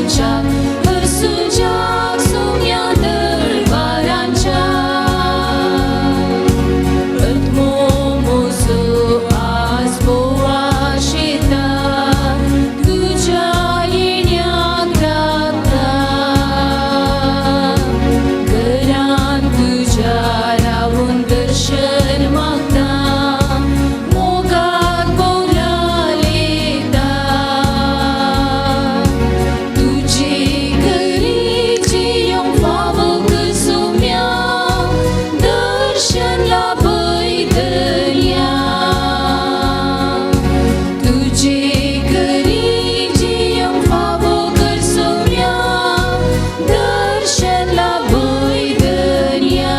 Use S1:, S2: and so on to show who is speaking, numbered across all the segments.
S1: मंदुच्या हरसुच्या सुम्या दरबारांच्या आत्मो म्हजो आज भोव आशेता तुज्या येण्याक रावता घरान तुज्या रावून दर्शन मागता मोगाक बोलालेता तुजे घरी जियोंक फावो कर सुम्या दर्शन लाभय धन्या तुजे घरी जियोंक फावो कर सुम्या दर्शन लाभय धन्या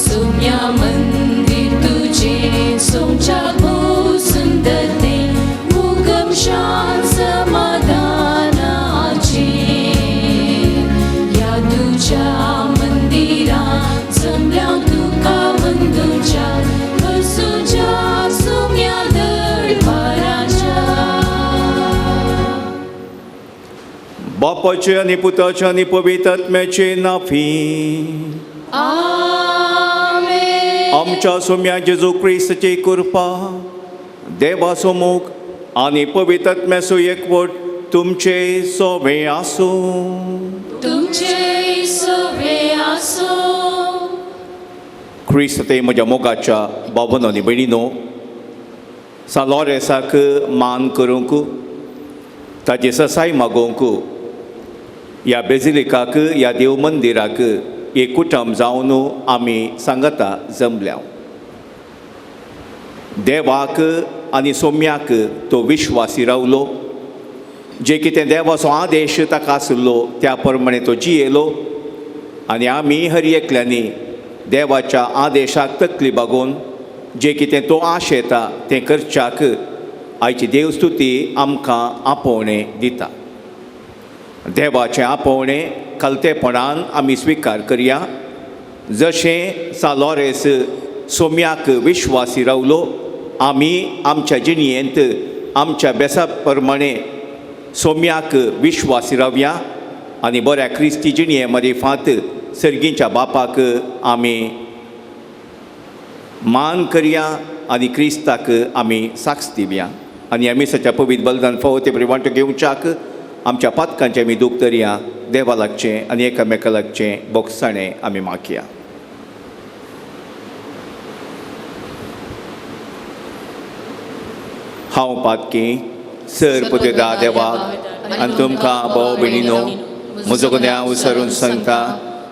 S1: सुम्या मंदिर तुझे सोमच्याक भोव सुंदर तें उगम शांत समाधानाचे ह्या तुज्या मंदिरात जमल्या तुका वंदुच्या हरसुच्या सुम्या दरबाराच्या.
S2: बापाचे आनी पुताचे आनी पवित्र आत्म्याचे नाफी.
S1: आमेन.
S2: आमच्या सोम्या जेजू क्रिस्ताची कृपा, देवाचो मोग आनी पवित्र आत्म्याचो एकवट तुमचे सोवे आसूं.
S1: तुमचे सवे आसो.
S2: क्रिस्त ते म्हज्या मोगाच्या बाबानो आनी भयणीनो, सान लॉरेसाक मान करूंक, ताची ससाय मागोवंक ह्या बेजिलिकाक, ह्या देव मंदिराक एक कुटुंब जावन आमी सांगता जमल्या. देवाक आनी सोम्याक तो विश्वासी रावलो. जे कितें देवाचो आदेश ताका आसलो त्या प्रमाणे तो जियेलो आनी आमी हर एकल्यांनी देवाच्या आदेशाक तकली बागोवन जे कितें तो आशेता तें करच्याक आयची देवस्तुती आमकां आपोवणें दिता. देवाचें आपोवणें खालतेपणान आमी स्विकार करया. जशें सान लॉरेस सोम्याक विश्वासी रावलो, आमी आमच्या जिणयेंत आमच्या बेसा प्रमाणे सोम्याक विश्वासी रावया आनी बऱ्या क्रिस्ती जिणये मरिफात सर्गीच्या बापाक आमी मान करया आनी क्रिस्ताक आमी साक्ष दिवया. आनी ह्या मिसाच्या पवित्र बलिदान फावो ते बरी वांटो घेवच्याक आमच्या पातकांचें आमी दूख धरया. देवा लागचें आनी एकामेका लागचें बोगसाणें आमी मागया. हांव पातकी सर पुतेदा देवाक आनी तुमकां भाव भयणीनो म्हजो गुन्यांव विसरून सांगता.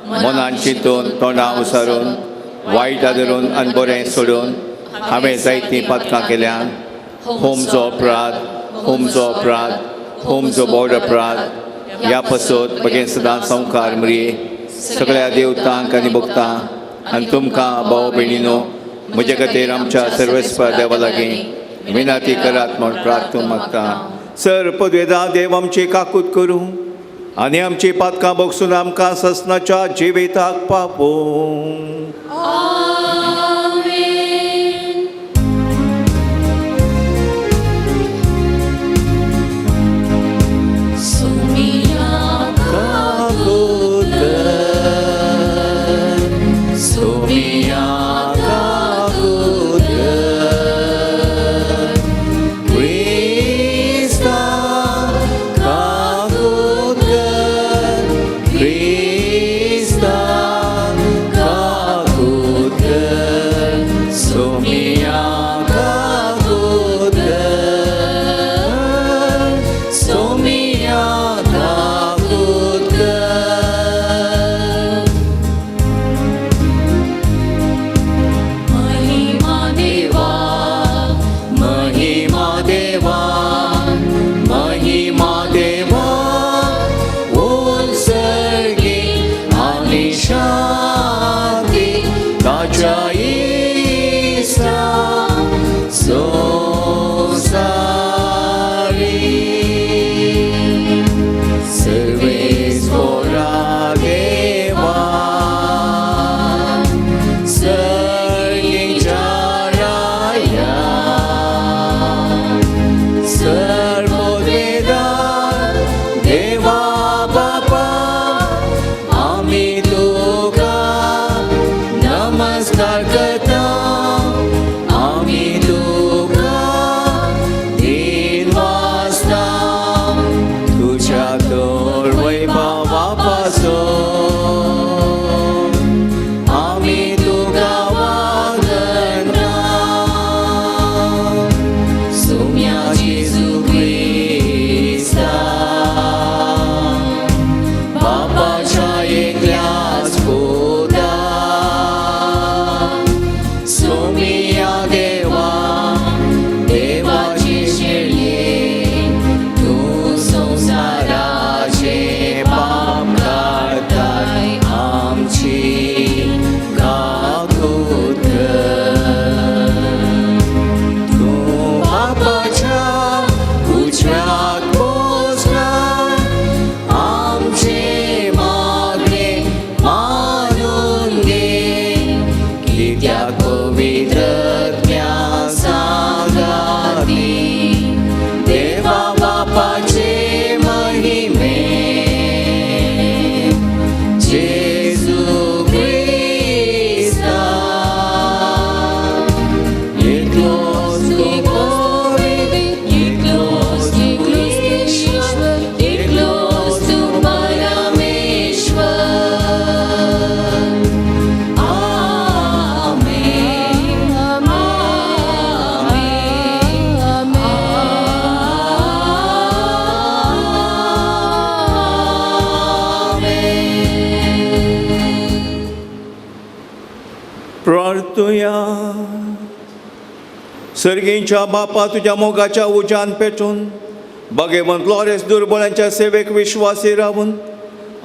S2: मनान चिंतून, तोंडां विसरून, वायट आदरून आनी बरें सोडून हांवें जायतीं पातकां केल्यान. होमचो अपराध, होमचो अपराध, होमचो बोड अपराध. ह्या पसत बगेन सदां संवकार मरये सगळ्या देवतांक आनी भक्तांक आनी तुमकां भाव भयणीनो म्हजे खातीर आमच्या सर्वेस्पर देवा लागीं विनंती करात म्हूण प्रार्थना मागता. सर पदवेदा देव आमची काकूत करूं आनी आमची पातकां बगसून आमकां ससनाच्या जिविताक पावोवं.
S1: आमेन. सुमिया
S2: काकूत कर, सुमिया काकूत कर, क्रिस्ता काकूत कर, क्रिस्ता काकूत कर. सर्गींच्या बापा तुज्या मोगाच्या उज्यान पेटून बागेवंत लॉरेस दुर्बळांच्या सेवेक विश्वासी रावून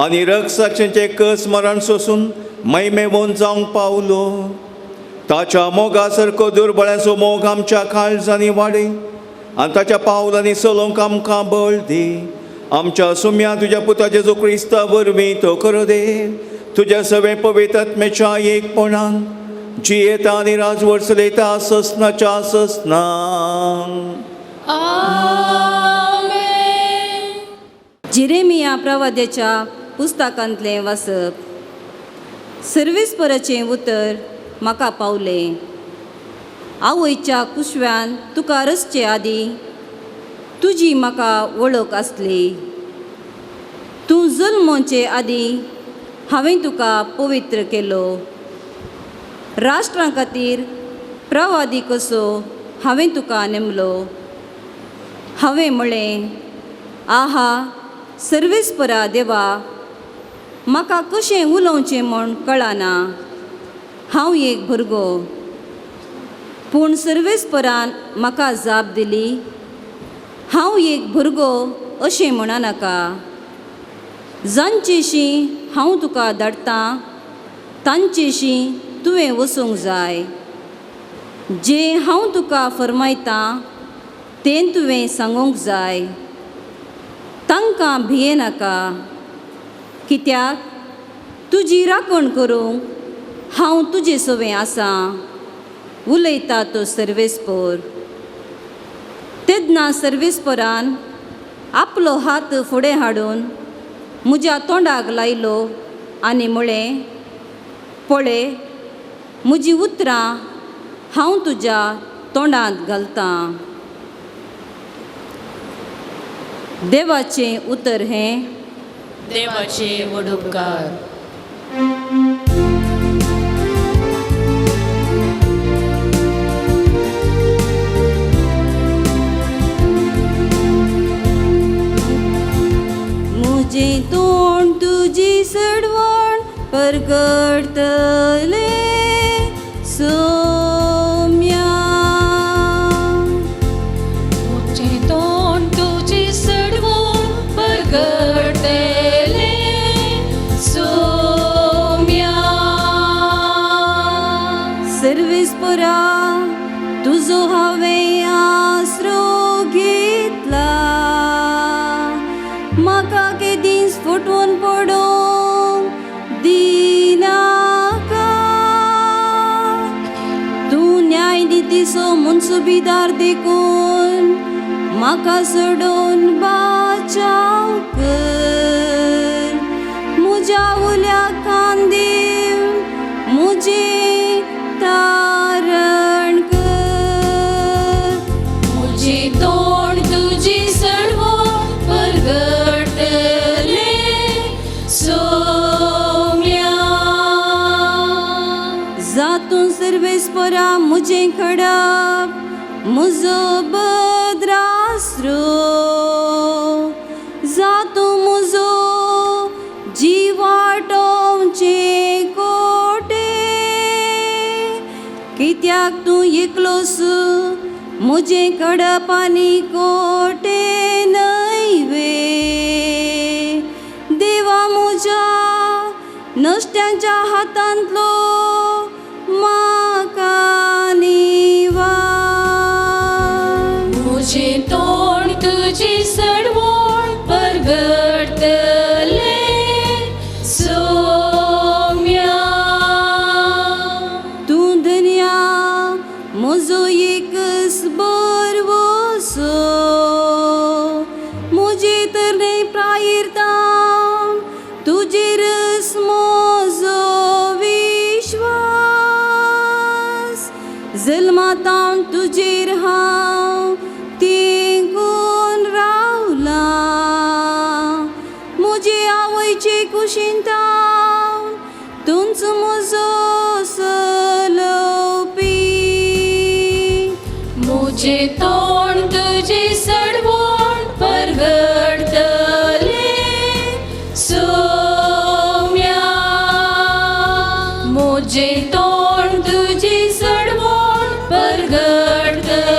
S2: आनी रगसाक्षांचें कस मरण सोसून मैमेवोन जावंक पावलो. ताच्या मोगा सारको दुर्बळ्यांचो मोग आमच्या काळजांनी वाडय आनी ताच्या पावलांनी चलोवंक आमकां बळ दी. आमच्या सुम्या तुज्या पुता जेजू क्रिस्ता वरवीं तो करो दे. तुज्या सगळें पवित्र एकपणान जियेता आनी राजवट चलयता ससनाच्या ससना.
S1: आमेन.
S3: जिरेमिया प्रवाद्याच्या पुस्तकांतलें वाचप. सर्वेस्पराचें उतर म्हाका पावलें. आवयच्या कुशव्यान तुका रचचे आदीं तुजी म्हाका वळख आसली. तूं जल्मोचे आदीं हांवें तुका पवित्र केलो. राष्ट्रां खातीर प्रवादी कसो हांवें तुका नेमलो. हांवें म्हळें, आहा सर्वेस्परा देवा, म्हाका कशें उलोवचें म्हूण कळना, हांव एक भुरगो. पूण सर्वेस्परान म्हाका जाप दिली, हांव एक भुरगो अशें म्हणनाका. जांचेशी हांव तुका धाडटां तांचेशी तुवें वचूंक जाय. जें हांव तुका फरमायतां तें तुवें सांगूंक जाय. तांकां भियेनाका, कित्याक तुजी राखण करूंक हांव तुजे सवें आसां, उलयता तो सर्वेस्पोर. तेन्ना सर्वेस्परान आपलो हात फुडें हाडून म्हज्या तोंडाक लायलो आनी म्हळें, पळय म्हजीं उतरां हांव तुज्या तोंडांत घालतां. देवाचें उतर हें.
S1: देवाचे व्हड उपकार.
S3: म्हजें तोंड तुजी सडवण परगटतलें सोम्या.
S1: म्हजें तोंड तुजी सडवण परगटतलें सोम्या.
S3: सर्वेस्परा तुजो हांवें आसरो घेतला. म्हाका केदींच फटोवन पडोवंक दिनाका. तूं न्याय नितीचो मनसुबीदार देखून म्हाका सोडून बाचाव कर. म्हज्या उल्या कान दिवन म्हजें तारण कर.
S1: म्हजें तोंड तुजी सडवण परगटतलें सोम्या.
S3: जातूं सर्वेस्परा म्हजें खडप म्हजो बद्रासरो. जातूं म्हजो जिवाटोवचे कोटे. कित्याक तूं एकलोस म्हजें खडप आनी कोटे न्हय वे. देवा म्हज्या नश्ट्यांच्या हातांतलो म्हाका निवार.
S1: म्हजें तोंड तुजी सडवण परगटतलें सोम्या.
S3: तूं धनया म्हजो एकच बरवसो. म्हजे तरणे प्रायरतां तुजेरच म्हजो विश्वास. जल्मातां तुजेर हांव तेंकून रावलां. म्हजे आवयचे कुशीन तूंच म्हजो सलोवपी.
S1: म्हजें तोंड तुजी सडवण परगटतलें सोम्या. म्हजें तोंड तुजी सडवण परगटतलें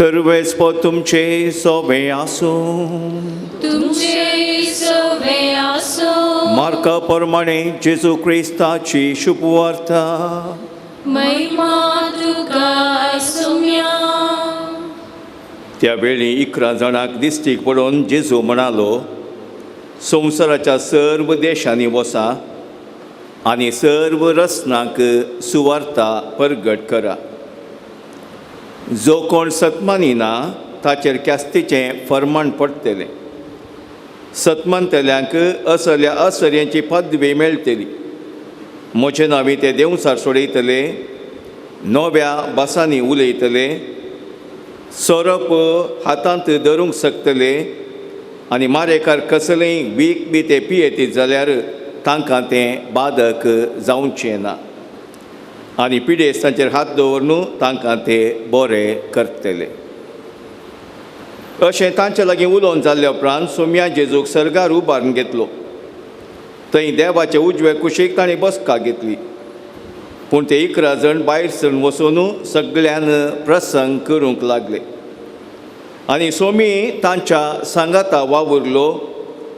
S2: सर्वेस्पोर तुमचे सोबे आसूं.
S1: तुमचे सवे आसो.
S2: मार्का प्रमाणे जेजू क्रिस्ताची शुभवार्ता.
S1: महिमा तुका सोम्या.
S2: त्या वेळी 11 जाणांक दिश्टीक पडून जेजू म्हणालो, संवसाराच्या सर्व देशांनी वसा आनी सर्व रसनांक सुवार्ता परगट करा. जो कोण सतमानी ना ताचेर क्यास्तीचें फर्माण पडटलें. सतमानतल्यांक असल्या असऱ्यांची पदवी मेळटली. म्हजे नांवी ते देंवचार सोडयतले, नव्या भासांनी उलयतले, सोरोप हातांत धरूंक शकतले आनी मारेकार कसलेंय वीख बी ते पियेतीत जाल्यार तांकां तें बादक जावचें ना आनी पिडेस्तांचेर हात दवरून तांकां ते बरे करतले. अशें तांचे लागीं उलोवन जाल्ल्या उपरांत सोम्या जेजूक सर्गार उबारून घेतलो. थंय देवाचे उजवे कुशीक तांणी बसका घेतली. पूण ते 11 जाण भायर सरून वचून सगळ्यान प्रसंग करूंक लागले आनी सोमी तांच्या सांगाता वावुरलो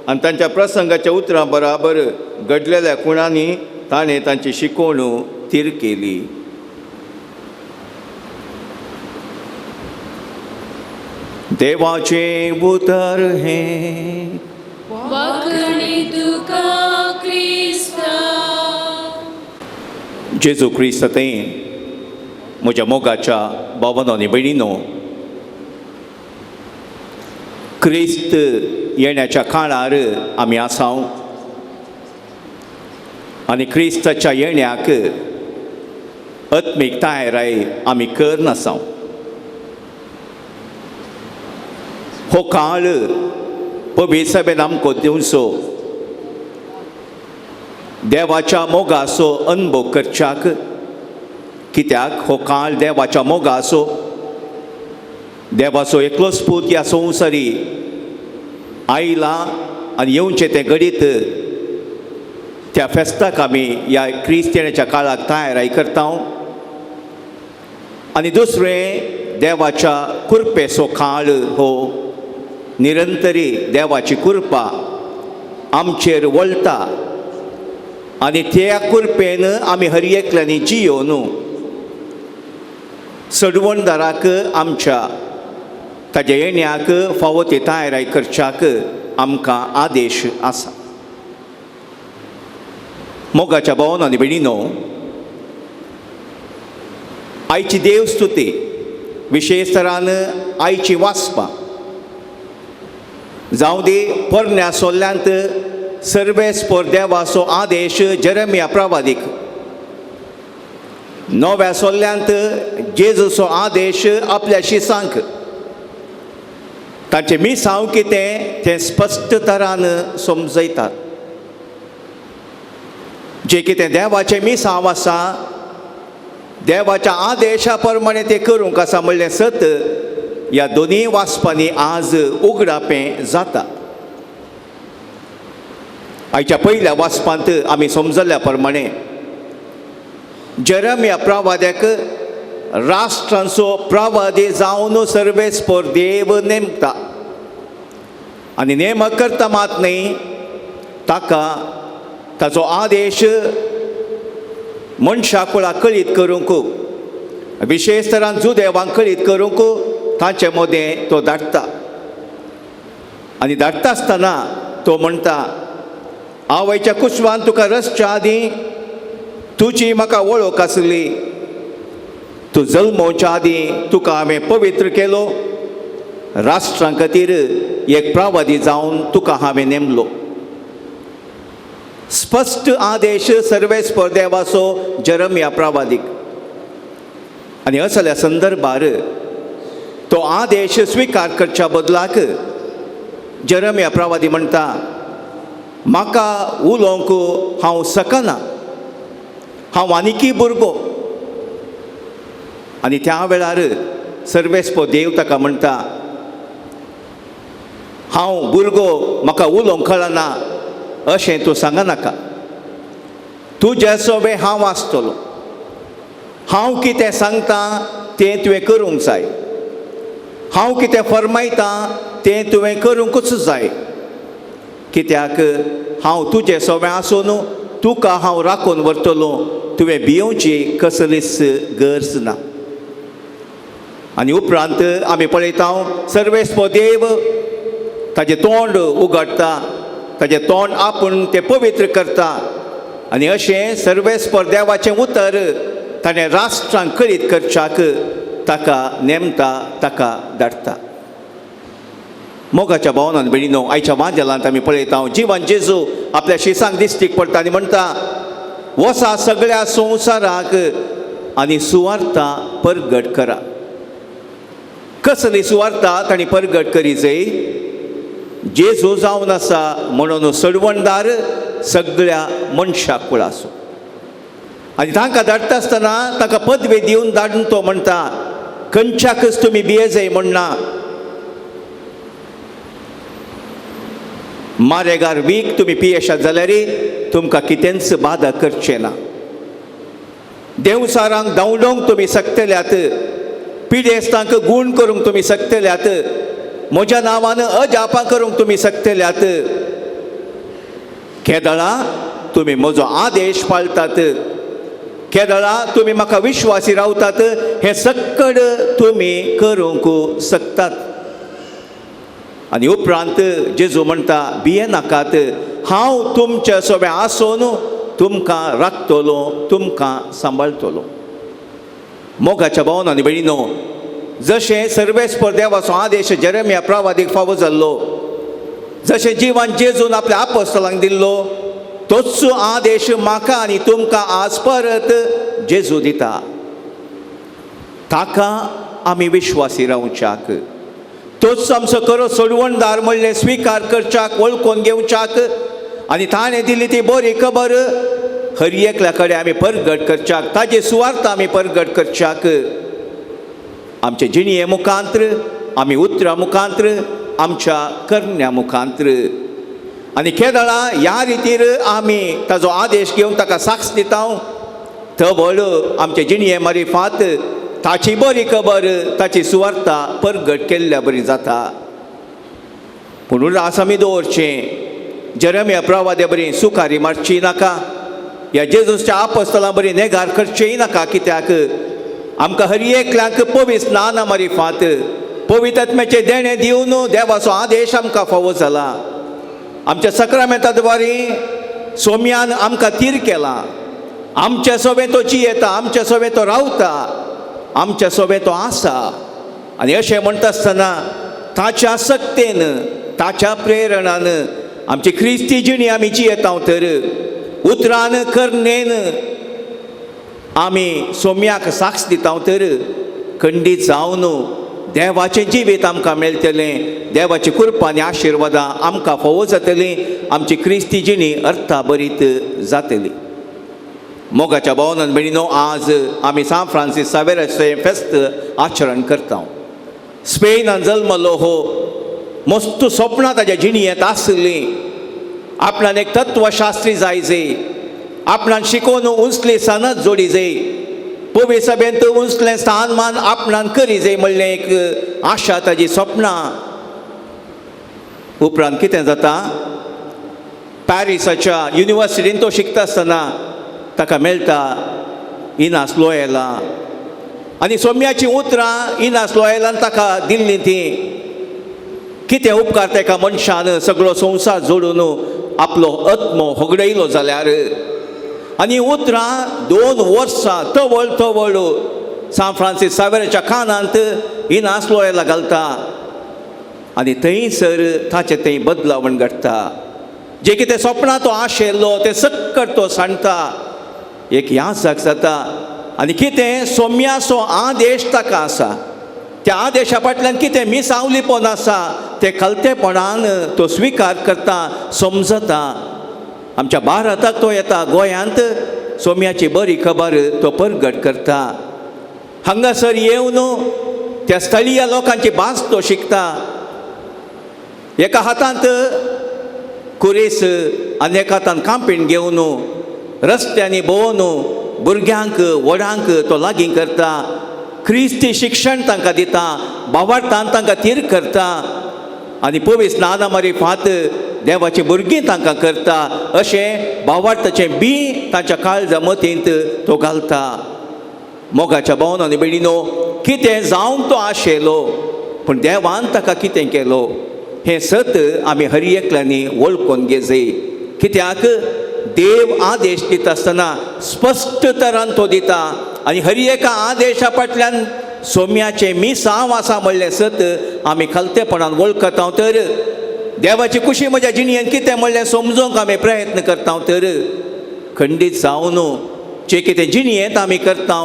S2: आनी तांच्या प्रसंगाच्या उतरां बराबर घडलेल्या खुणांनी ताणें तांची शिकवण थीर केली. देवाचें उतर हें.
S1: वाकणी तुका क्रिस्ता.
S2: जेजू क्रिस्त थंय म्हज्या मोगाच्या भावानो आनी भयणीनो, क्रिस्त येण्याच्या काळार आमी आसाव आनी क्रिस्ताच्या येण्याक आत्मीक तयाराय आमी करनासाव. हो काळ पवित्र सभेन आमकां दिवचो देवाच्या मोगाचो अनुभव करच्याक. कित्याक हो काळ देवाच्या मोगाचो, देवाचो एकलोच पूत ह्या संवसारी आयला आनी येवचें तें घडीत त्या फेस्ताक आमी ह्या क्रिस्तियनाच्या काळाक तयाराय करता. आनी दुसरें देवाच्या कृपेचो काळ हो निरंतरी देवाची कृपा आमचेर वळटा आनी त्या कृपेन आमी हर एकल्यांनी जियोन सडवणदाराक आमच्या ताज्या येण्याक फावो ती तयाराय करच्याक आमकां आदेश आसा. मोगाच्या भावानो आनी भयणीनो, आयची देवस्तुती विशेश तरान आयची वाचपां जावं दी पोरण्या सोल्ल्यांत सर्वेस्पोर देवाचो आदेश जेरेमिया प्रवादीक, नव्या सोल्ल्यांत जेजूचो आदेश आपल्या शिसांक, तांचें मिसांव कितें तें स्पश्ट तरान समजयतात. जें कितें देवाचें मिसांव आसा देवाच्या आदेशा प्रमाणे तें करूंक आसा म्हणलें सत ह्या दोनूय वाचपांनी आज उगडापें जाता. आयच्या पयल्या वाचपांत आमी समजल्ल्या प्रमाणे जेरेमिया प्रवाद्याक राष्ट्रांचो प्रवादी जावन सर्वेस्पोर देव नेमता आनी नेमक करता मात न्हय, ताका ताचो आदेश मनशा कुळाक कळीत करूंक, विशेश तरान जुदेवांक कळीत करूंक तांचे मदें तो धाडटा. आनी धाडटा आसतना तो म्हणटा, आवयच्या कुसवान तुका रसच्या आदीं तुजी म्हाका वळख आसली, तूं जल्मोवच्या आदीं तुका हांवें पवित्र केलो, राष्ट्रां खातीर एक प्रवादी जावन तुका हांवें नेमलो. स्पश्ट आदेश सर्वेस्पोर देवाचो जेरेमिया प्रवादीक. आनी असल्या संदर्भार तो आदेश स्विकार करच्या बदलाक जेरेमिया प्रवादी म्हणटा, म्हाका उलोवंक हांव शकना, हांव आनिकी भुरगो. आनी त्या वेळार सर्वेस्पोर देव ताका म्हणटा, हांव भुरगो, म्हाका उलोवंक कळना अशें तूं सांगनाका, तुज्या सोबे हांव आसतलो, हांव कितें सांगता तें तुवें करूंक जाय. हांव कितें फरमायता तें तुवें करूंकूच जाय, कित्याक हांव तुजें सवें आसून तुका हांव राखून व्हरतलो, तुवें भियोवची कसलीच गरज ना. आनी उपरांत आमी पळयता सर्वेस्पो देव ताजें तोंड उगडटा, ताजें तोंड आपूण तें पवित्र करता आनी अशें सर्वेस्पर देवाचें उतर ताणें राष्ट्रांक कळीत करच्याक ताका नेमता, ताका धाडटा. मोगाच्या भावनान भयणीनो, आयच्या वाद्यालांत आमी पळयता जिवन जेजू आपल्या शिसांक दिश्टीक पडटा आनी म्हणटा, वसा सगळ्या संवसाराक आनी सुवार्ता परगट करा. कसली सुवार्ता तांणी परगट करी जाय? जेजू जावन आसा म्हणून सडवणदार सगळ्या मनशाक कुळासो. आनी तांकां धाडटा आसतना तांकां पदवी दिवन धाडून तो म्हणटा, खंयच्याकच तुमी भिये जाय म्हणना, मारेगार वीक तुमी पियेशात जाल्यार तुमकां कितेंच बादा करचें ना, देवसारांक धांवडोवंक तुमी शकतल्यात, पिडेस्तांक गूण करूंक तुमी शकतल्यात, म्हज्या नांवान अजापां करूंक तुमी शकतल्यात, केदळा तुमी म्हजो आदेश पाळटात, केदळा तुमी म्हाका विश्वासी रावतात, हें सक्कड तुमी करूंक शकतात. आनी उपरांत जेजू म्हणटा, भिये नाकात, हांव तुमच्या सोबें आसून तुमकां राखतलो, तुमकां सांबाळटलो. मोगाच्या भावन आनी भयणीनो, जशें सर्वेस्पर देवाचो आदेश जेरेमिया प्रवादीक फावो जाल्लो, जशें जिवन जेजून आपल्या आपोस्तलांक दिल्लो, तोच आदेश म्हाका आनी तुमकां आज परत जेजू दिता. ताका आमी विश्वासी रावच्याक, तोच आमचो खरो सोडवणदार म्हणलें स्विकार करच्याक, वळखून घेवच्याक आनी ताणें दिली ती बरी खबर हर एकल्या कडेन आमी परगट करच्याक, ताजे सुवार्थ आमी परगट करच्याक. आमचे जिणये मुखांत्र, आमी उतरां मुखांत्र, आमच्या करण्या मुखांत्र. आनी केदळा ह्या रितीर आमी ताजो आदेश घेवन ताका साक्ष दिता, तवळ आमचे जिणये मारिफात ताची बरी खबर, ताची सुवार्ता परगट केल्ल्या बरी जाता. पूण उल्हास आमी दवरचें, जेरेमिया प्रवाद्या बरी सुकारी मारची नाका, ह्या जेजूच्या आपस्तलां बरी नेगार करचेय नाका, कित्याक आमकां हर एकल्याक पवीस नाना मारिफात पवित्र आत्म्याचें देणें दिवन देवाचो आदेश आमकां फावो जाला. आमच्या सक्रामेंता द्वारी सोम्यान आमकां तीर केला, आमच्या सोबें तो जियेता, आमच्या सोबें तो रावता, आमच्या सोबें तो आसा. आनी अशें म्हणटा आसतना ताच्या सक्तेन, ताच्या प्रेरणान आमची क्रिस्ती जिणी आमी जियेता, तर उतरान करणेन आमी सोम्याक साक्ष दिता, तर खंडीत जावन देवाचें जिवीत आमकां मेळटलें, देवाची कृपा आनी आशिर्वादां आमकां फावो जातलीं, आमची क्रिस्ती जिणी अर्थाभरीत जातली. मोगाच्या भावनान भयणीनो, आज आमी सांत फ्रांसीस सावेराचें फेस्त आचरण करता. स्पेनान जल्मलो हो मस्त सपनां ताज्या जिणयेंत आसलीं, आपणान एक तत्वशास्त्री जाय जाय, आपणान शिकोवन उंचली सनद जोडी जाय, पवी सभेंत उंचलें स्थान मान आपणान करी जाय म्हणलें एक आशा ताजी सपनां. उपरांत कितें जाता, पॅरिसाच्या युनिवर्सिटीन तो शिकता आसतना ताका मेळटा इनास लोयेला, आनी सोम्याचीं उतरां इनास लोयेलान ताका दिल्लीं तीं कितें उपकारता एका मनशान सगळो संवसार जोडून आपलो आत्मो होगडयलो जाल्यार. आनी उतरां 2 वर्सां तवळ तवळ सांत फ्रांसीस सावेराच्या कानांत इनास लोयेला घालता आनी थंयसर ताचें थंय बदलावण घडटा. जें कितें सपनां तो आशेल्लो तें सक्कट तो सांडटा, एक याजक जाता आनी कितें सोम्याचो आदेश ताका आसा, त्या आदेशा फाटल्यान कितें मिसावलीपण आसा तें खलतेपणान तो स्विकार करता, समजता. आमच्या भारताक तो येता, गोंयांत सोम्याची बरी खबर तो परगट करता. हांगासर येवन त्या स्थळीय लोकांची भास तो शिकता. एका हातांत कुरेस आनी एका हातांत कांपीण घेवन रस्त्यांनी भोंवन भुरग्यांक व्हडांक तो लागीं करता. क्रिस्ती शिक्षण तांकां दिता, बावार्थान तांकां थीर करता आनी पवित्र नाना मारिफात देवाची भुरगीं तांकां करता. अशें बावार्थाचें बी तांच्या काळजा मतींत तो घालता. मोगाच्या भावन आनी भयणीनो, कितें जावंक तो आशेलो पूण देवान ताका कितें केलो हें सत आमी हर एकल्यांनी वळखून घेजय. कित्याक देव आदेश दिता आसतना स्पश्ट तरान तो दिता आनी हर एका आदेशा फाटल्यान सोम्याचें मिसांव आसा म्हणलें सत आमी खालतेपणान वळखता. तर देवाची खुशी म्हज्या जिणेंत कितें म्हणलें समजूंक आमी प्रयत्न करता. तर खंडीत जावन जें कितें जिणेंत आमी करता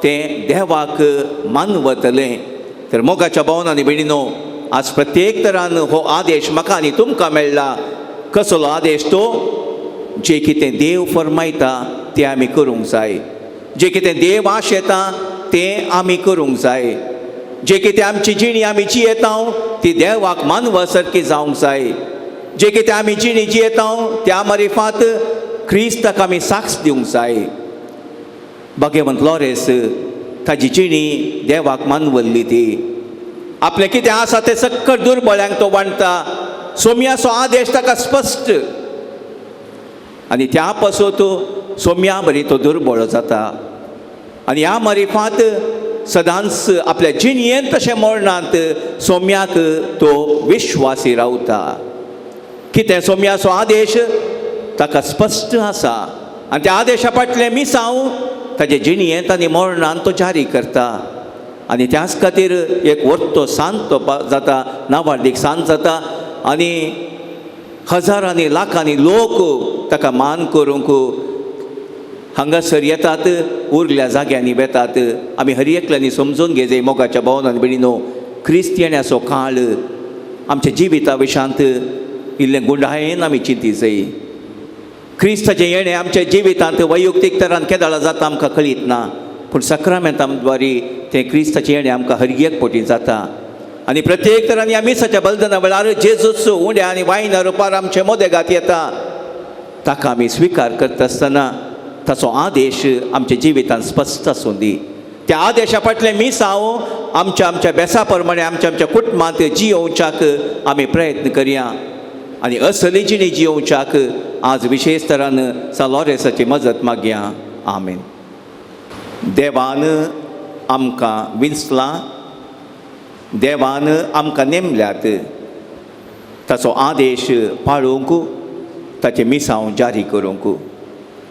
S2: तें देवाक मानवतलें. तर मोगाच्या भावन आनी भयणीनो, आज प्रत्येक तरान हो आदेश म्हाका आनी तुमकां मेळ्ळा. कसलो आदेश तो? जें कितें देव फरमायता तें आमी करूंक जाय, जें कितें देव आशेता तें आमी करूंक जाय, जें कितें आमची जिणी आमी जियेता ती देवाक मानवा सारकी जावंक जाय, जें कितें आमी जिणी जियेता त्या मारिफात क्रिस्ताक आमी साक्ष दिवंक जाय. भाग्यवंत लॉरेस ताजी जिणी देवाक मानवल्ली ती आपलें कितें आसा तें सक्कड दुर्बळ्यांक तो वांट्टा. सोम्याचो आदेश ताका स्पश्ट आनी त्या पासून सोम्या बरी तो दुर्बळ जाता आनी ह्या मारिफात सदांच आपल्या जिणयेंत तशें मरणांत सोम्याक तो विश्वासी रावता. कितें सोम्याचो आदेश ताका स्पश्ट आसा आनी त्या आदेशा फाटलें मिसांव ताजे जिणयेंत आनी मरणांत तो जारी करता आनी त्याच खातीर एक वर्तो सांत तो जाता, नावार्दीक सांत जाता आनी हजारांनी लाखांनी लोक ताका मान करूंक हांगासर येतात, उरल्या जाग्यांनी वेतात. आमी हर एकल्यांनी समजून घेजय मोगाच्या भावन आनी भयणीनो, क्रिस्त येण्याचो काळ आमच्या जिविता विशांत इल्लें गुंडायेन आमी चिंती जाय. क्रिस्ताचें येणें आमच्या जिवितांत वैयक्तीक तरान केदळा जाता आमकां कळीत ना, पूण सक्रामेंतां द्वारी तें क्रिस्ताचें येणें आमकां हर एक पटी जाता. आनी प्रत्येक तरान ह्या मिसाच्या बलिदाना वेळार जेजूच उंड्या आनी वायना रुपार आमचे मोदेगात येता, ताका आमी स्विकार करता आसतना ताचो आदेश आमच्या जिवितांत स्पश्ट आसूं दी. त्या आदेशा फाटलें मिसांव आमच्या आमच्या बेसा प्रमाणे आमच्या आमच्या कुटुंबांत जियोवच्याक आमी प्रयत्न करया आनी असली जिणी जियोवच्याक आज विशेश तरान सा लॉरेसाची मजत मागया. आमेन. देवान आमकां विंचलां, देवान आमकां नेमल्यात, ताचो आदेश पाळूंक, ताचें मिसांव जारी करूंक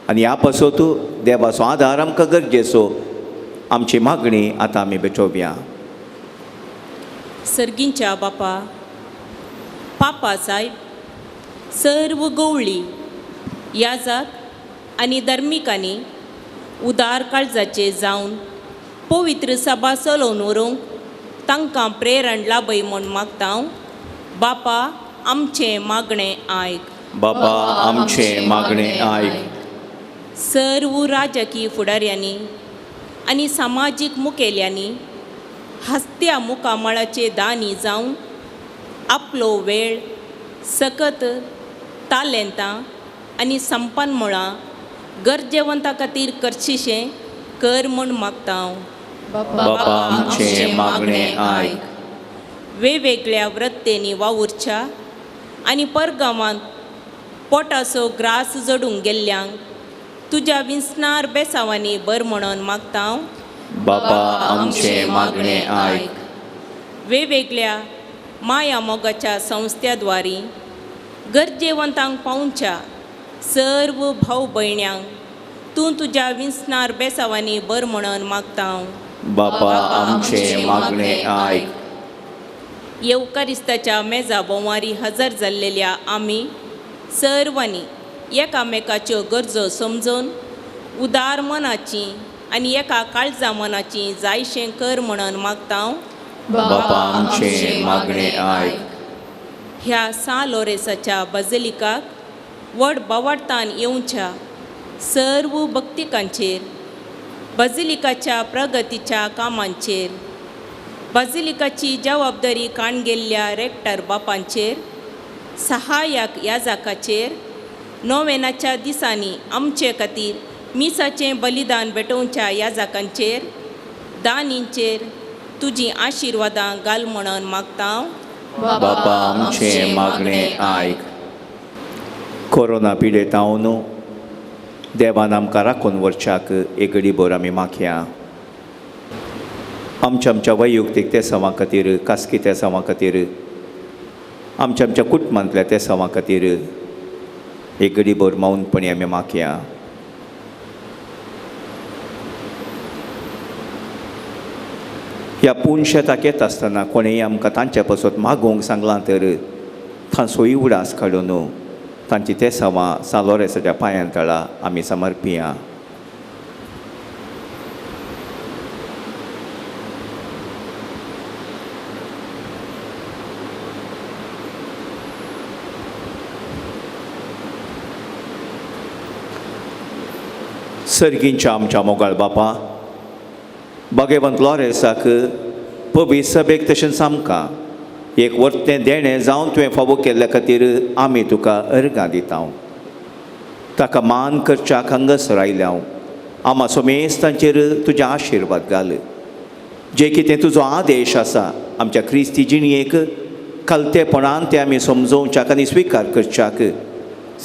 S2: आनी ह्या पासत देवाचो आदार आमकां गरजेचो. आमची मागणी आतां आमी भेटोवया.
S4: सर्गींच्या बापा, पापा सायब, सर्व गवळी याजाक आनी धर्मिकांनी उदार काळजाचे जावन पवित्र सभा चलोवन व्हरूंक तांकां प्रेरण लाभय म्हूण मागता. बापा आमचें मागणें आयक.
S2: बापा आमचें मागणें आयक.
S4: सर्व राजकीय फुडाऱ्यांनी आनी समाजीक मुखेल्यांनी हासत्या मुखामळाचे दानी जावन आपलो वेळ सकत तालेंतां आनी संपन्मुळां गरजेवंता खातीर करशीशें कर म्हूण मागता.
S2: बापा आमचें मागणें आयक.
S4: वेगवेगळ्या वृत्तेंनी वावुरच्या आनी परगांवांत पोटाचो ग्रास जडूंक गेल्ल्यांक तुज्या विंचणार बेसांवांनी बर म्हणून मागता.
S2: बापा आमचें मागणें आयक.
S4: वेगवेगळ्या माया मोगाच्या संस्थ्याद्वारी गरजेवंतांक पावच्या सर्व भाव भयण्यांक तूं तुज्या विंचणार बेसांवांनी बर म्हणून मागता.
S2: बापा आमचें मागणें आयक.
S4: येवकारिस्ताच्या मेजा भोंवारी हजर जाल्लेल्या आमी सर्वांनी एकामेकाच्यो गरजो समजून उदार मनाची आनी एका काळजा मनाची जायशें कर म्हणून मागता.
S2: बापा आमचें मागणें आयक.
S4: ह्या सा लोरेसाच्या बजलिकाक व्हड बोवाळतान येवच्या सर्व भक्तिकांचेर, बजिलिकाच्या प्रगतीच्या कामांचेर, बजिलिकाची जबाबदारी काण गेल्ल्या रेक्टर बापांचेर, सहाय्यक याजाकाचेर, नोवेनाच्या दिसांनी आमचे खातीर मिसाचें बलिदान भेटोवच्या याजाकांचेर, दानींचेर तुजीं आशिर्वादां घाल म्हणून मागता.
S2: बापा आमचें मागणें आयक. कोरोना पिडेतावन देवान आमकां राखून व्हरच्याक एक घडीभर आमी मागया. आमच्या आमच्या वैयक्तीक तेसांवां खातीर, खासगी तेसांवां खातीर, आमच्या आमच्या कुटुंबांतल्या तेसांवां खातीर एक घडीभर मौनपणी आमी मागया. ह्या पूण शेताक येता आसतना कोणेय आमकां तांचे पासत मागोवंक सांगलां तर तांचोय उडास काडून तांची तेसांवां सान लोरेंसाच्या पांयां तळा आमी समर्पिया. सर्गींच्या आमच्या मोगाळ बापा, बागेवंत लॉरेंसाक पवी सभेक तशेंच आमकां एक वर्तें देणें जावन तुवें फावो केल्ल्या खातीर आमी तुका अर्गां दिता. ताका मान करच्याक हांगासर आयल्या आमा सोमेस तांचेर तुजे आशिर्वाद घाल. जे कितें तुजो आदेश आसा आमच्या क्रिस्ती जिणयेक खालतेपणान तें आमी समजोवच्याक आनी स्विकार करच्याक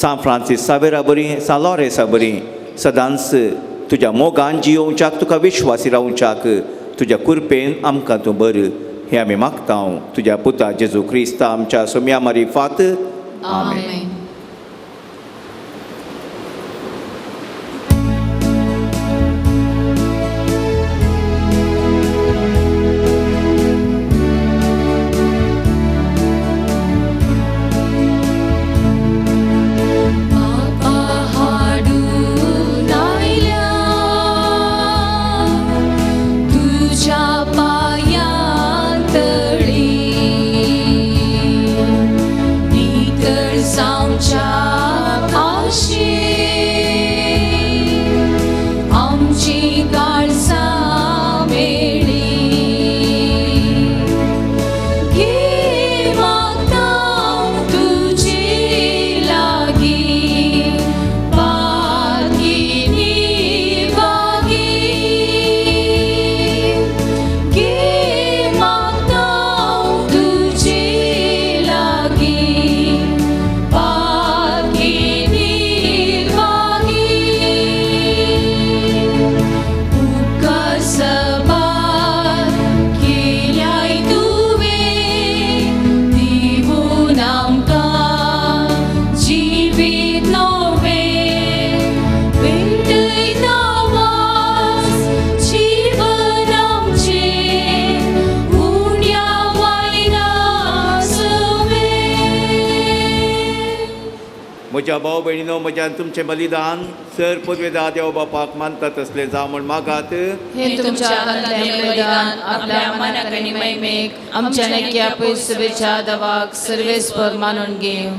S2: सान फ्रांसीस सावेरा बरी, सान लॉरेंसा बरी सदांच तुज्या मोगान जियोवच्याक, तुका विश्वासी रावच्याक तुज्या कृपेन आमकां तूं बर हें आमी मागता तुज्या पुता जेजू क्रिस्ता आमच्या सोम्या मारिफात. आमेन. म्हज्या भाव भयणीनो, म्हज्यान तुमचें बलिदान सर पुर्वेदा देव बापाक मानता तसलें जावं म्हूण मागात.
S1: हे तुमच्या हातांतलें बलिदान आपल्या मनाक आनी महिमेक आमच्या नक्या पयसुवेच्या दवाक सर्वेस्पर मानून घेवं.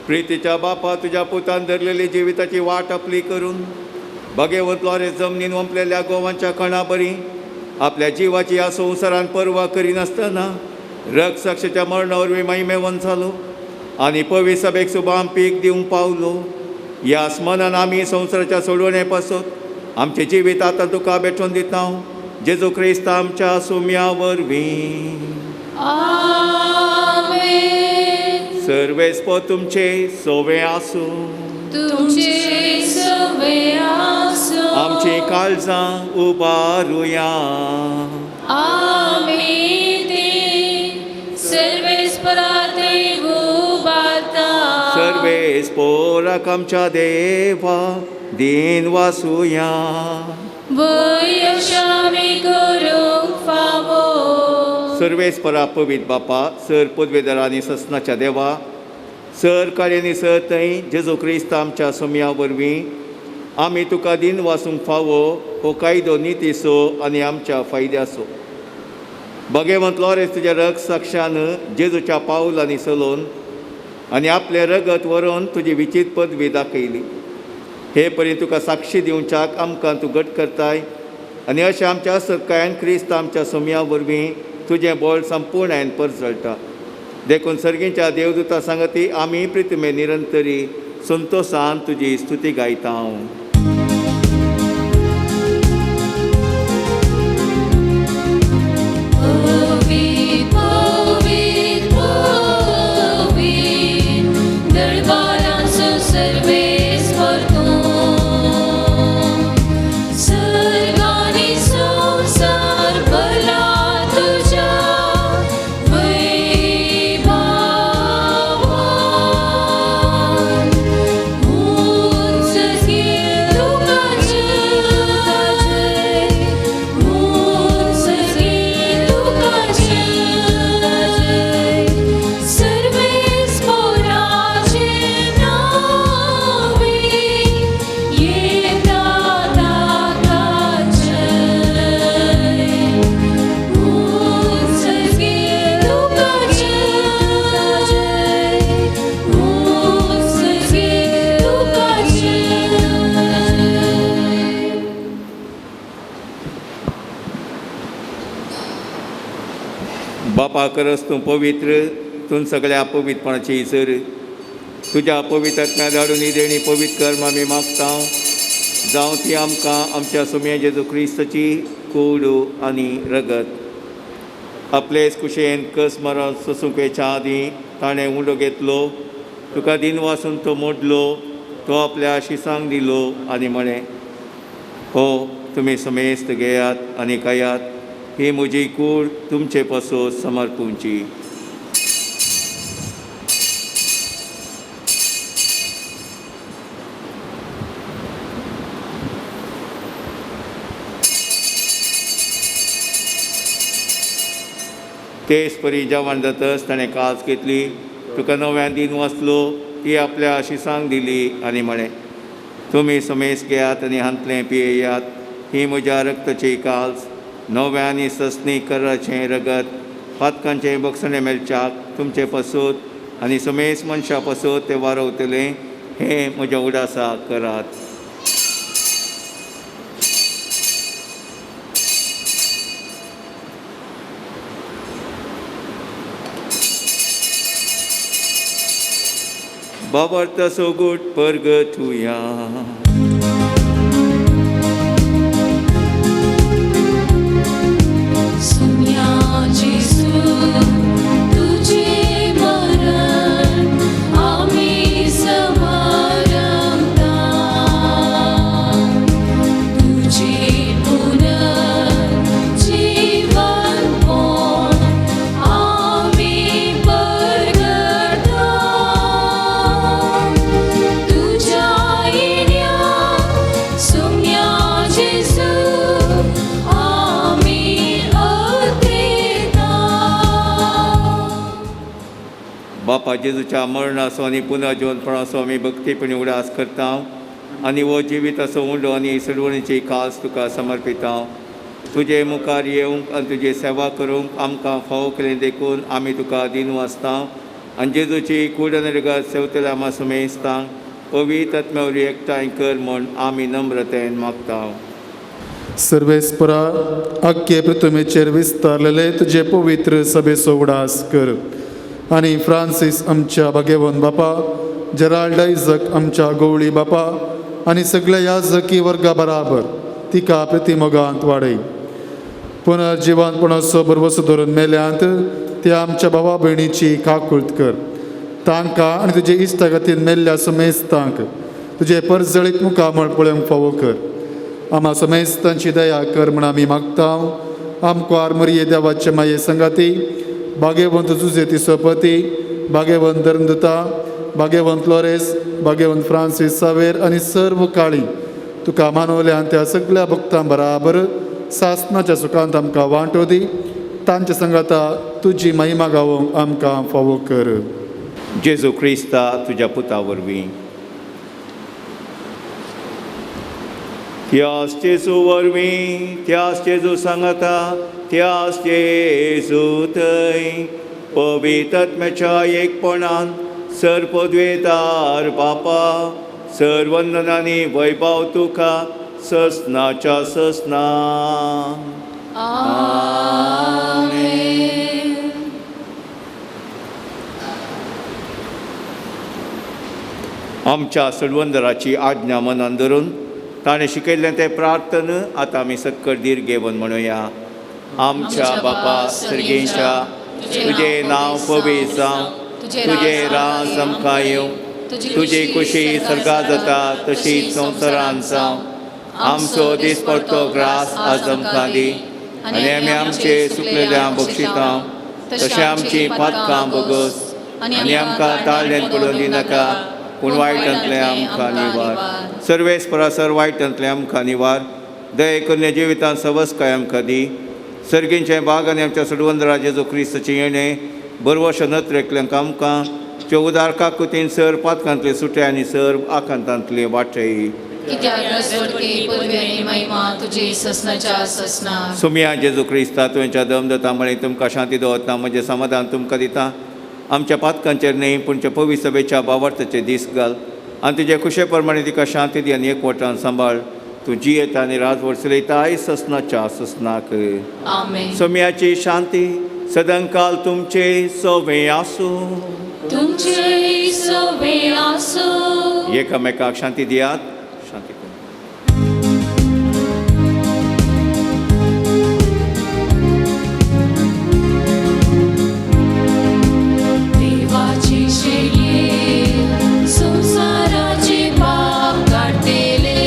S2: प्रितीच्या बापा, तुज्या पुतान धरलेली जिविताची वाट आपली करून बागेवंत लॉरेंस जमनीन वंपलेल्या गोवांच्या कणा बरी आपल्या जिवाची ह्या संवसारान पर्वा करिनासतना रक्तसाक्षीच्या मरणा वरवीं महिमेवंत जालो आनी पवी सभेक सुबाम पीक दिवंक पावलो. ह्या स्मनान आमी संवसाराच्या सोडवणे पासत आमचें जिवीत आतां तुका भेटोवन दिता जेजू क्रिस्त आमच्या सुम्या वरवीं.
S1: आमेन.
S2: सर्वेस्पर तुमचे सोवे आसूं.
S1: तुमचे सोवे आसूं.
S2: आमची काळजां उबारुया.
S1: आमी ती सर्वेस्परा देव उबारता.
S2: सर्वेस्पोराक आमच्या देवा दीन वासुया.
S1: वयशामी करूंक फावो.
S2: सर्वेस्परा पवित बापा, सर पदवेदार आनी ससनाच्या देवा, सर कार्यानी सर थंय जेजू क्रिस्त आमच्या सोम्या वरवीं आमी तुका दीन वासूंक फावो हो कायदो नितीचो आनी आमच्या फायद्याचो. बागेवंत लॉरेंस तुज्या रग साक्षान जेजूच्या पावलांनी चलोवन आनी आपलें रगत व्हरोन तुजी विचीत पदवी दाखयली. हे परी तुका साक्षी दिवच्याक आमकां तूं घट करताय आनी अशें आमच्या असत्कायान क्रिस्त आमच्या सोम्या वरवीं तुजें बळ संपूर्णायन परजळटा. देखून सर्गीच्या देवदूता सांगती आमी प्रितमे निरंतरी संतोसान तुजी स्तुती गायता. बापा करस तूं पवित्र, तूं सगळ्या पवित्रपणाची सर. तुज्या पवित्र धाडून ही देणी पवित्र कर्म आमी मागता, जावं ती आमकां आमच्या सुम्या जेजू क्रिस्ताची कूड आनी रगत. आपलेच कुशेन कस मरण सोसूंक वेच्या आदीं ताणें उंडो घेतलो, तुका दिन वासून तो मोडलो, तो आपल्या शिसांक दिलो आनी म्हळें, हो तुमी समेस्त घेयात आनी खायात, ही म्हजी कूड तुमचे पासून समर्पूंची. तेच परी जेवण जातच ताणें कास घेतली, तुका नव्यान दिन वाचलो, ती आपल्या शिसांक दिली आनी म्हळें, तुमी समेस घेयात आनी हांतलें पियेयात, ही म्हज्या रक्ताची काल्स, नव्या आनी सस्नी कराचें रगत, पातकांचें बक्षणें मेळच्याक तुमचे पसूत आनी समेस मनशां पसूत तें वारवतलें, हें म्हज्या उडासा करात. बाबर्त सोगूट परगतुया.
S1: सुम्या जेजू तुझे मरण आमी समारंभता, तुझे पुनर्जीवन कोण आमी परगटा, तुझ्या येण्या सुम्या जेजू आमी अत्रेता.
S2: बापा जेजूच्या मरणाचो आनी पुनर्जीवनपणाचो आमी भक्तीपणी उडास करता आनी हो जिविताचो उंडो आनी सडवणीची खास तुका समर्पिता. तुजे मुखार येवंक आनी तुजी सेवा करूंक आमकां फावो केलें देखून आमी तुका दिन वाचता आनी जेजूची कूड आनी रगत सेवतल्या आमा सुमेस्तांक पवित्र आत्म्या वरवीं एकठांय कर म्हूण आमी नम्रतेन मागता.
S5: सर्वेस्परा आख्खे पृथ्वीचेर विस्तारलेले तुजे पवित्र सभेचो उडास कर आनी फ्रांसीस आमच्या भाग्यवंत बापा, जेराल्ड आयजक आमच्या गवळी बापा आनी सगळ्या याजकी वर्गा बराबर तिका प्रतिमोगांत वाडय. पुनर्जिवनपणाचो भरवसो धरून मेल्यांत त्या आमच्या भावा भयणीची काकूळत कर. तांकां आनी तुजे इश्टागतीन मेल्ल्या समेस्तांक तुजे परजळीत मुखामळ पळोवंक फावो कर. आमा समेस्तांची दया कर म्हूण आमी मागता. आमकां मरिये देवाचे माये संगाती, भाग्यवंत जुजे तिसोपती, भाग्यवंत धर्मदुता, भाग्यवंत लोरेस, भाग्यवंत फ्रांसीस सावेर आनी सर्व काळी तुका मानवल्यान त्या सगळ्या भक्तां बराबर सासनाच्या सुखांत आमकां वांटो दी. तांच्या संगाता तुजी महिमा गावोवंक आमकां फावो कर.
S2: जेजू क्रिस्ता तुज्या पुता वरवीं. त्यास जेजू वरवीं, त्यास जेजू सांगता, त्यास जेजू थंय पवित्र आत्म्याच्या एकपणान सर पदवेदार बापा, सर वंदनांनी वैभव तुका ससनाच्या ससना.
S1: आमेन.
S2: आमच्या सडवंदराची आज्ञा मनान धरून ताणें शिकयल्लें तें प्रार्थन आतां आमी सक्कर धीर घेवन म्हणुया. आमच्या बापा सर्गेंच्या, तुजें नांव पवित्र जावं, तुजें राज आमकां येवं, तुजी खुशी सर्गा जाता तशी संवसारांत जावं. आमचो दिसपडतो ग्रास आज आमकां दी आनी आमी आमचे सुकलेल्या बक्षिता तशें आमची पातकां बगस आनी आमकां ताळ्यान पडून दिनाका, पूण वायटांतलें आमकां निवार. सर्वेस परासर वायटांतलें आमकां निवार. दये करून जिवितांत सवसकाय आमकां दी. सर्गींचें बाग आनी आमच्या सडवंदरा जेजू क्रिस्ताचें येणें बरवश नत्रेकल्यांक आमकां त्यो उदार काकुतीन सर पातकांतले सुटे आनी सर आकांतांतले वाटय. सुमिया जेजू क्रिस्ता तुवेंच्या दम दता म्हळें तुमकां शांती दवरता, म्हजें समाधान तुमकां दिता. आमच्या पातकांचेर न्हय पूण पवित्र सभेच्या बावर्ताचे दीस घाल आनी तुजे खुशे प्रमाणे तिका शांती दी आनी एकवटान सांबाळ. तूं जियेता आनी राजवट चलयताय ससनाच्या ससनाक. सोम्याची शांती सदांकाल तुमचे सवे आसूं.
S1: तुमचे सवे आसूं.
S2: एकामेकाक शांती दियात. शांती करूं.
S1: देवाची शेळये संवसाराचे पाप काडटेले,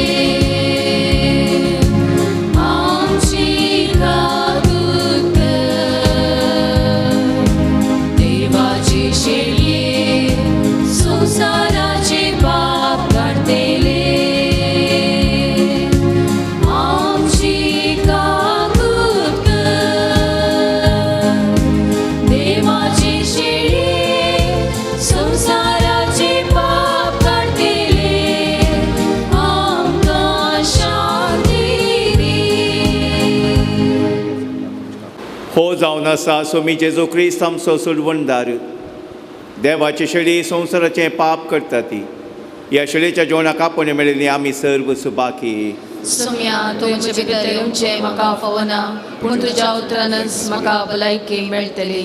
S1: आमची काकूत कर. देवाची शेळये संवसाराचे पाप काडटेले, आमची काकूत कर. देवाची शेळये संवसाराचे पाप काडटेले, आमकां शांती दी.
S2: हो जावन आसा सोमी जेजू क्रिस्त आमचो सोडवणदार. देवाची शेळी संवसाराचें पाप करता ती ह्या शेळीच्या जेवणाक आपण मेळिल्ली आमी सर्व सुबाकी.
S1: सोम्या, तुमचे भितर येवचें म्हाका फावना, पूण तुज्या उतरानच म्हाका भलायकी मेळटली.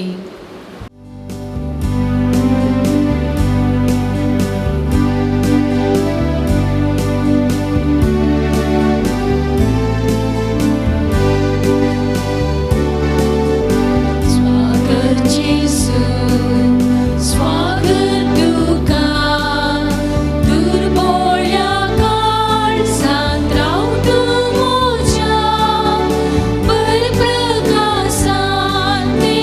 S1: स्वागत जेजू, स्वागत तुका, दुर्बोळ्या काळजांत रावता म्हज्या, परप्रकाशांत ते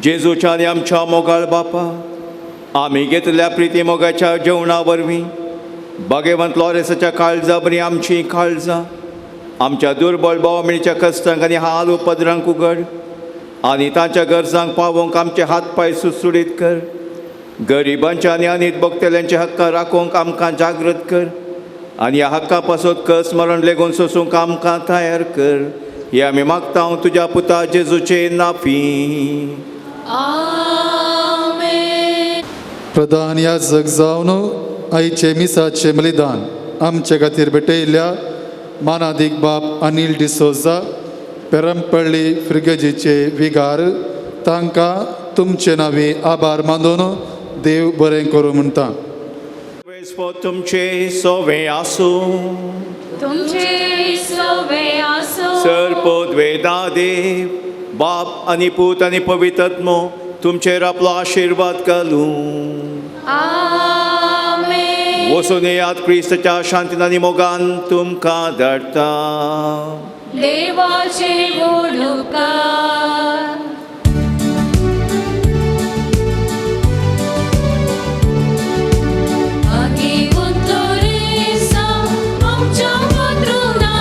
S2: जेजूच्या आनी आमच्या मोगाळ बापा, आमी घेतल्या प्रिती मोगाच्या जेवणा वरवीं बागेवंत लॉरेसाच्या काळजा बरी आमची काळजां आमच्या दुर्बळ भावमेणीच्या कश्टांक आनी हाल उपद्रांक उगड आनी तांच्या गरजांक पावोवंक आमचे हात पांय सुडसुडीत कर. गरिबांच्या आनी अनीत भोगतल्यांच्या हक्का राखोवंक आमकां जागृत कर आनी ह्या हक्का पासत कस मरण लेगून सोसूंक आमकां तयार कर. हे आमी मागता हांव तुज्या पुता जेजूचे नाफी.
S1: आमेन.
S5: प्रधान याजक जावन आईचे मिसाचे बलिदान आमचे खातीर भेटयल्ल्या मानादीक बाप अनील डिसोजा पेरमपल्ली फ्रिगेजीचे विगार तांकां तुमचे नांवी आभार मानून देव बरें करूं म्हणटा.
S2: तुमचे सोवे आसूं.
S1: तुमचे सवे आसो.
S2: सर पदवेदा देव बाप आनी पूत आनी पवित्रत्मो तुमचेर आपलो आशिर्वाद घालूं.
S1: आमेन.
S2: वचून येयात, क्रिस्ताच्या शांतीन आनी मोगान तुमकां धाडटा.
S1: देवाचे व्हड उपकार. आमच्या पात्रुना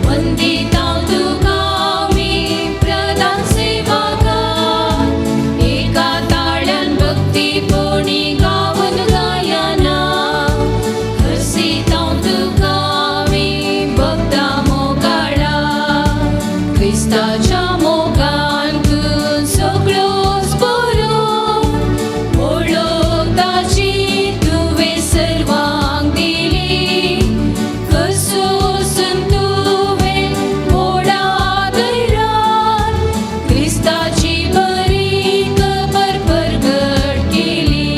S1: वंदिता तुका आमी प्रधान सेवका, एका ताळ्यान भक्तीपणी गावन गायना हर्षिता तुका आमी भक्ता मोगाळा. क्रिस्ताच्या मोगान तूं सगळोच बरो, वळख ताची तुवें सर्वांक दिली. कसोसून तुवें व्हडा धैर्यान क्रिस्ताची बरी खबर परगट केली.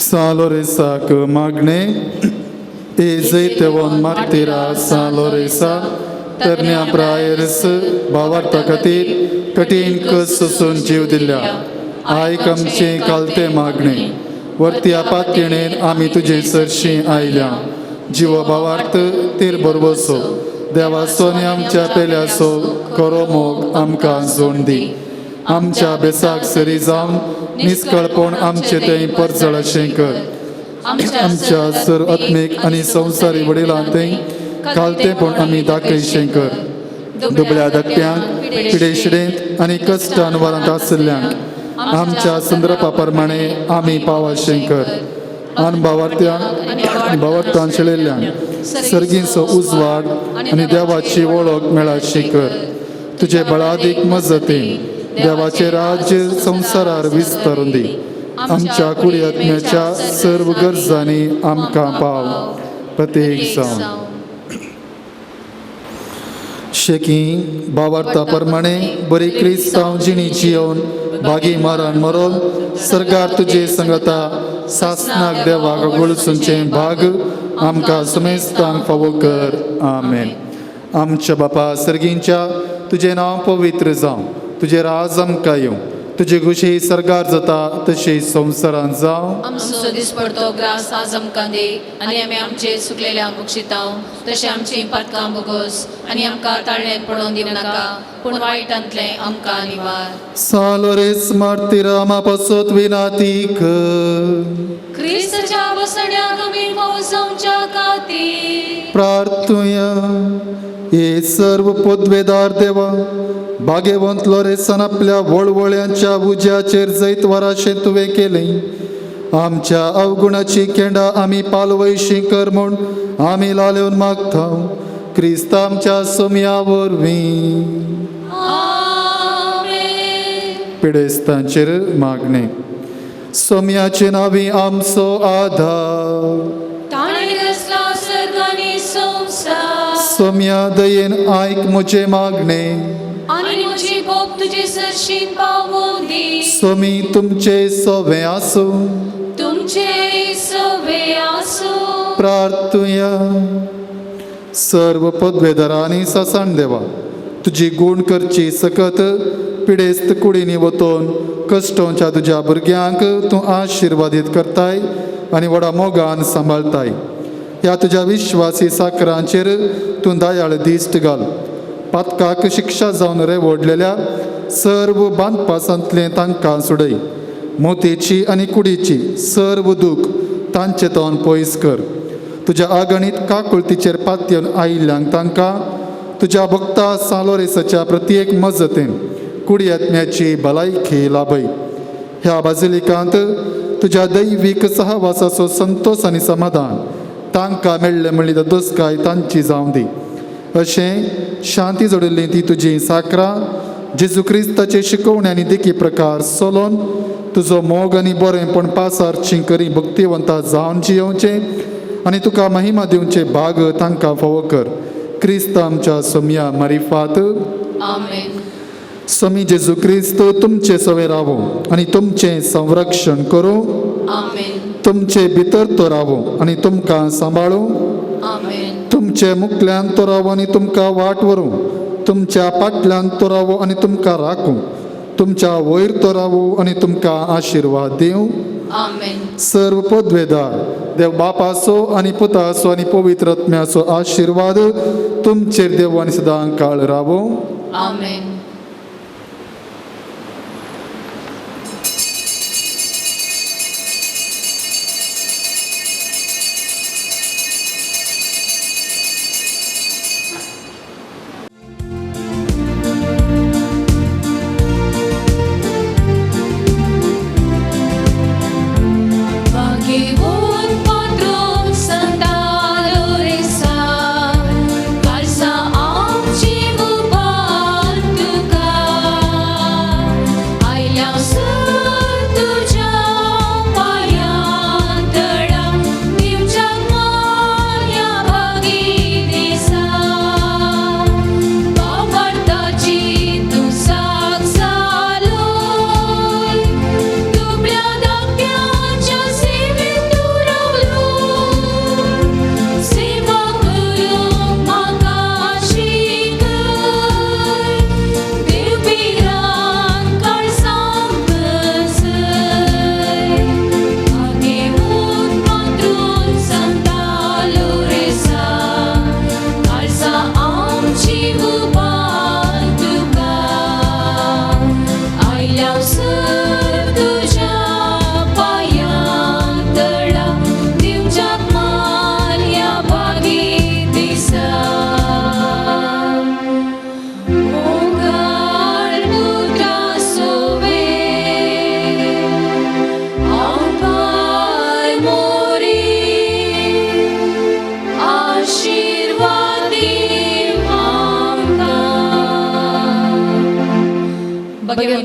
S5: सां लोरेसाक मागणें. ए जैतवन मार्तिरा सां लोरेसा, तरण्या प्रायर्स भावार्था खातीर कठीण कस सोसून जीव दिल्या, आयक आमचें कालतें मागणें. वर्त्या पातयेणेन आमी तुजे सरशीं आयल्या. जिवो भावार्थ तीर बरवसो देवाचो आनी आमच्या पेल्याचो खरो मोग आमकां जोड दी. आमच्या बेसाक सरी जावन निस्कळपण आमचे थंय परजळ अशें कर. आमच्या सर आत्मीक आनी संवसारी वडिलां थंय कालतेंपण आमी दाखयशें कर. दुबळ्या धाकट्यांक, पिडेशिडेंत आनी कश्टान वरांत आशिल्ल्यांक आमच्या संदर्भा प्रमाणे आमी पावाशें कर. आनी भावार्थ्यांक आनी भावार्थान शेळिल्ल्यांक सर्गींचो उजवाड आनी देवाची वळख मेळाशी कर. तुजे बळादीक मजतीन देवाचें राज्य संवसारार विस्तारून दी. आमच्या कुडी आत्म्याच्या सर्व गरजांनी आमकां पाव प्रत्येक जावन. शेकी भावार्था प्रमाणे बरी क्रिस्तांव जिणी जियोवन भागी मरण मरोन सरकार तुजे संगता सासनाक देवाक गुळसूंचें भाग आमकां समेस्तांक फावो कर. आमेन. आमच्या बापा सर्गींच्या, तुजें नांव पवित्र जावं, तुजें राज आमकां येवं, तुजी खुशी सरकार जाता तशी संवसारांत जावं.
S1: आमचो दिसपडतो ग्रास आज आमकां दी आनी आमी आमचे सुकलेल्यांक बक्षिताव तशें आमची पातकां बोगोस आनी आमकां ताळ्यांत पडोवन दिवं नाका, पूण वायटांतलें आमकां निवार.
S5: सालोरेस मार्तिरा पासत विनाती कर.
S1: क्रिस्ताच्या बसण्याक आमी पावसाच्या खातीर.
S5: प्रार्थुया. हे सर्व पदवेदार देवा, भाग्यवंत लोरेसान आपल्या वळवळ्यांच्या उज्याचेर जैत वराशें तुवें केलें. आमच्या अवगुणाची केंडा आमी पालवयशी कर म्हूण आमी लालेवन मागता, क्रिस्त आमच्या सोमया वरवीं.
S1: आमेन.
S5: पिडेस्तांचेर मागणें. सोमयाचे नांवी आमचो आधार.
S1: ताणें रचला सर्ग आनी संवसार.
S5: सोमया दयेन आयक म्हजें मागणें.
S1: आनी म्हजी बोब तुजे सरशीन पावोवं दी.
S5: सोमी तुमचे सोवे आसूं.
S1: तुमचे सवे आसूं.
S5: प्रार्थुया. सर्व पदवेदारांनी ससाण देवा, तुजी गूण करची सकत पिडेस्त कुडींनी वतोन कश्टोंच्या तुज्या भुरग्यांक तूं आशिर्वादीत करताय आनी व्हडा मोगान सांबाळताय. ह्या तुज्या विश्वासी साकरांचेर तूं दयाळ दिश्ट घाल. पातकाक शिक्षा जावन रेवडलेल्या सर्व बांदपासांतलें तांकां सोडय. मोतेची आनी कुडीची सर्व दूख तांचे तोंड पयस कर. तुज्या आगणीत काकुळतीचेर पातयेवन आयिल्ल्यांक तांकां तुज्या भक्ता सालोरेसाच्या प्रत्येक मजतीन कुडी आत्म्याची भलायकी लाभय. ह्या बाजिलिकांत तुज्या दैवीक सहवासाचो संतोष आनी समाधान तांकां मेळ्ळें म्हणली दोस्काय तांची जावं दी. अशें शांती जोडिल्ली ती तुजी साकरां जेजू क्रिस्ताचे शिकवणी आनी देखी प्रकार सोलोन तुजो मोग आनी बरेंपण पासारची करी भक्तिवंता जावन जियोवचें आनी तुका महिमा दिवचे भाग तांकां फावो कर. क्रिस्त आमच्या सोमया मारिफात.
S1: आमेन.
S5: स्वामी जेजू क्रिस्त तुमचे सवे रावो आनी तुमचें संरक्षण करूं.
S1: आमेन.
S5: तुमचे भितर तो रावो आनी तुमकां सांबाळूं.
S1: आमेन.
S5: तुमचे मुखल्यान तो रावो आनी तुमकां वाट व्हरूं. तुमच्या फाटल्यान तो रावो आनी तुमकां राखूं. तुमच्या वयर तो रावो आनी तुमकां आशिर्वाद दिवं.
S1: आमेन.
S5: सर्व पदवेदार देव बापाचो आनी पुताचो आनी पवित्र आत्म्याचो आशिर्वाद तुमचेर देव आनी सदां काळ रावो.
S1: आमेन.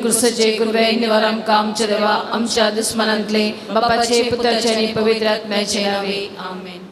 S1: क्रिस्ताचे कृपेन निवार आमकां आमच्या देवा आमच्या दुस्मनांतले बापाचे पुताचे आनी पवित्र आत्म्याचे नावे आमेन.